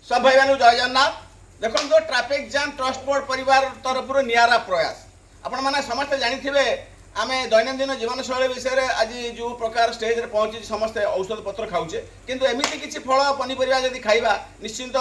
ସବୁ ଭାଇମାନଙ୍କୁ ଜୟ ଜଗନ୍ନାଥ। ଦେଖନ୍ତୁ, ଟ୍ରାଫିକ୍ ଜାମ୍ ଟ୍ରଷ୍ଟ ବୋର୍ଡ ପରିବାର ତରଫରୁ ନିଆରା ପ୍ରୟାସ। ଆପଣମାନେ ସମସ୍ତେ ଜାଣିଥିବେ, ଆମେ ଦୈନନ୍ଦିନ ଜୀବନଶୈଳୀ ବିଷୟରେ ଆଜି ଯେଉଁ ପ୍ରକାର ଷ୍ଟେଜରେ ପହଞ୍ଚିଛି, ସମସ୍ତେ ଔଷଧ ପତ୍ର ଖାଉଛେ। କିନ୍ତୁ ଏମିତି କିଛି ଫଳ ପନିପରିବା ଯଦି ଖାଇବା, ନିଶ୍ଚିନ୍ତ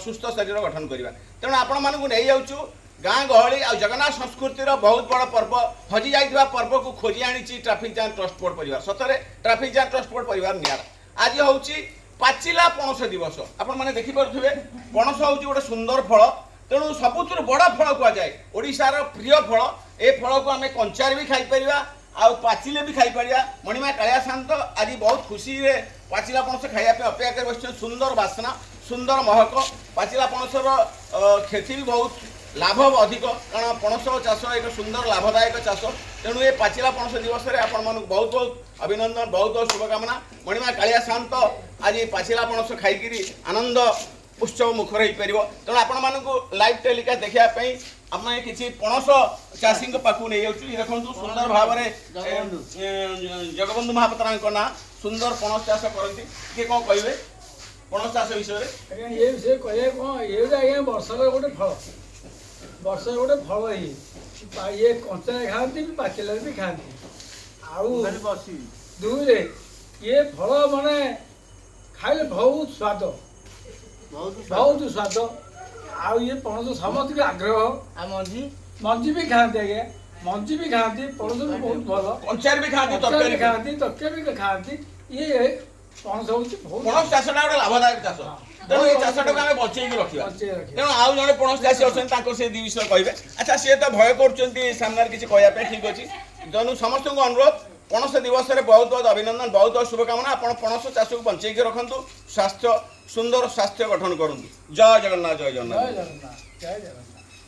ସୁସ୍ଥ ଶରୀର ଗଠନ କରିବା। ତେଣୁ ଆପଣମାନଙ୍କୁ ନେଇଯାଉଛୁ ଗାଁ ଗହଳି ଆଉ ଜଗନ୍ନାଥ ସଂସ୍କୃତିର ବହୁତ ବଡ଼ ପର୍ବ, ହଜି ଯାଇଥିବା ପର୍ବକୁ ଖୋଜି ଆଣିଛି ଟ୍ରାଫିକ୍ ଜାମ୍ ଟ୍ରଷ୍ଟ ବୋର୍ଡ ପରିବାର। ସତରେ ଟ୍ରାଫିକ୍ ଜାମ୍ ଟ୍ରଷ୍ଟ ବୋର୍ଡ ପରିବାର ନିଆରା। ଆଜି ହେଉଛି ପାଚିଲା ପଣସ ଦିବସ। ଆପଣମାନେ ଦେଖିପାରୁଥିବେ, ପଣସ ହେଉଛି ଗୋଟେ ସୁନ୍ଦର ଫଳ। ତେଣୁ ସବୁଥିରୁ ବଡ଼ ଫଳ କୁହାଯାଏ, ଓଡ଼ିଶାର ପ୍ରିୟ ଫଳ। ଏ ଫଳକୁ ଆମେ କଞ୍ଚାରେ ବି ଖାଇପାରିବା ଆଉ ପାଚିଲେ ବି ଖାଇପାରିବା। ମଣିମା କାଳିଆ ସାଆନ୍ତ ଆଜି ବହୁତ ଖୁସିରେ ପାଚିଲା ପଣସ ଖାଇବା ପାଇଁ ଅପେକ୍ଷା କରି ବସିଛନ୍ତି। ସୁନ୍ଦର ବାସ୍ନା, ସୁନ୍ଦର ମହକ। ପାଚିଲା ପଣସର କ୍ଷତି ବି ବହୁତ, ଲାଭ ଅଧିକ, କାରଣ ପଣସ ଚାଷ ଏକ ସୁନ୍ଦର ଲାଭଦାୟକ ଚାଷ। ତେଣୁ ଏ ପାଚିଲା ପଣସ ଦିବସରେ ଆପଣମାନଙ୍କୁ ବହୁତ ବହୁତ ଅଭିନନ୍ଦନ, ବହୁତ ବହୁତ ଶୁଭକାମନା। ମଣିମା କାଳିଆ ସାଆନ୍ତ ଆଜି ପାଚିଲା ପଣସ ଖାଇକିରି ଆନନ୍ଦ ଉତ୍ସବ ମୁଖର ହେଇପାରିବ। ତେଣୁ ଆପଣମାନଙ୍କୁ ଲାଇଭ୍ ଟେଲିକାଷ୍ଟ ଦେଖିବା ପାଇଁ ଆମେ କିଛି ପଣସ ଚାଷୀଙ୍କ ପାଖକୁ ନେଇଯାଉଛୁ। ଇଏ ଦେଖନ୍ତୁ, ସୁନ୍ଦର ଭାବରେ ଜଗବନ୍ଧୁ ମହାପାତ୍ରଙ୍କ ନାଁ, ସୁନ୍ଦର ପଣସ ଚାଷ କରନ୍ତି। କିଏ କ'ଣ କହିବେ ପଣସ ଚାଷ ବିଷୟରେ? ଆଜ୍ଞା, ଏ ବିଷୟରେ କହିବା କ'ଣ? ଇଏ ଗୋଟେ ଆଜ୍ଞା ବର୍ଷର ଗୋଟେ ଫଳ, ବର୍ଷର ଗୋଟେ ଫଳ ଇଏ। ଇଏ କଞ୍ଚାରେ ଖାଆନ୍ତି ବି, ପାଚିଲାରେ ବି ଖାଆନ୍ତି। ଆଉ ଦୁଇରେ ଇଏ ଫଳ ମାନେ ଖାଇଲେ ବହୁତ ସ୍ୱାଦ, ବହୁତ ସ୍ୱାଦ। ଆଉ ଇଏ ପଣସ ସମସ୍ତଙ୍କୁ ଆଗ୍ରହ। ଆଉ ମଞ୍ଜି? ମଞ୍ଜି ବି ଖାଆନ୍ତି ଆଜ୍ଞା, ମଞ୍ଜି ବି ଖାଆନ୍ତି। ପଣସ ବି ବହୁତ ଭଲ। କଞ୍ଚାରେ ବି ଖାଆନ୍ତି, ତରକାରୀ ତରକାରୀ ଖାଆନ୍ତି, ତରକାରୀ ବି ଖାଆନ୍ତି। ଇଏ ପଣସ ହେଉଛି ବହୁତ ପଣସ ଚାଷଟା ଗୋଟେ ଲାଭଦାୟକ ଚାଷ। ତେଣୁ ଏଇ ଚାଷଟାକୁ ଆମେ ବଞ୍ଚେଇକି ରଖିବା। ବଞ୍ଚେଇ ରଖିବା। ତେଣୁ ଆଉ ଜଣେ ପଣସ ଚାଷୀ ଅଛନ୍ତି, ତାଙ୍କ ସେ ଦି ବିଷୟ କହିବେ। ଆଚ୍ଛା, ସିଏ ତ ଭୟ କରୁଛନ୍ତି ସାମ୍ନାରେ କିଛି କହିବା ପାଇଁ। ଠିକ ଅଛି। ତେଣୁ ସମସ୍ତଙ୍କୁ ଅନୁରୋଧ, ପଣସ ଦିବସରେ ବହୁତ ବହୁତ ଅଭିନନ୍ଦନ, ବହୁତ ବହୁତ ଶୁଭକାମନା। ଆପଣ ପଣସ ଚାଷକୁ ବଞ୍ଚେଇକି ରଖନ୍ତୁ, ସ୍ୱାସ୍ଥ୍ୟ, ସୁନ୍ଦର ସ୍ୱାସ୍ଥ୍ୟ ଗଠନ କରନ୍ତୁ। ଜୟ ଜଗନ୍ନାଥ, ଜୟ ଜଗନ୍ନାଥ। ଜୟ ଜଗନ୍ନାଥ, ଜୟ ଜଗନ୍ନାଥ।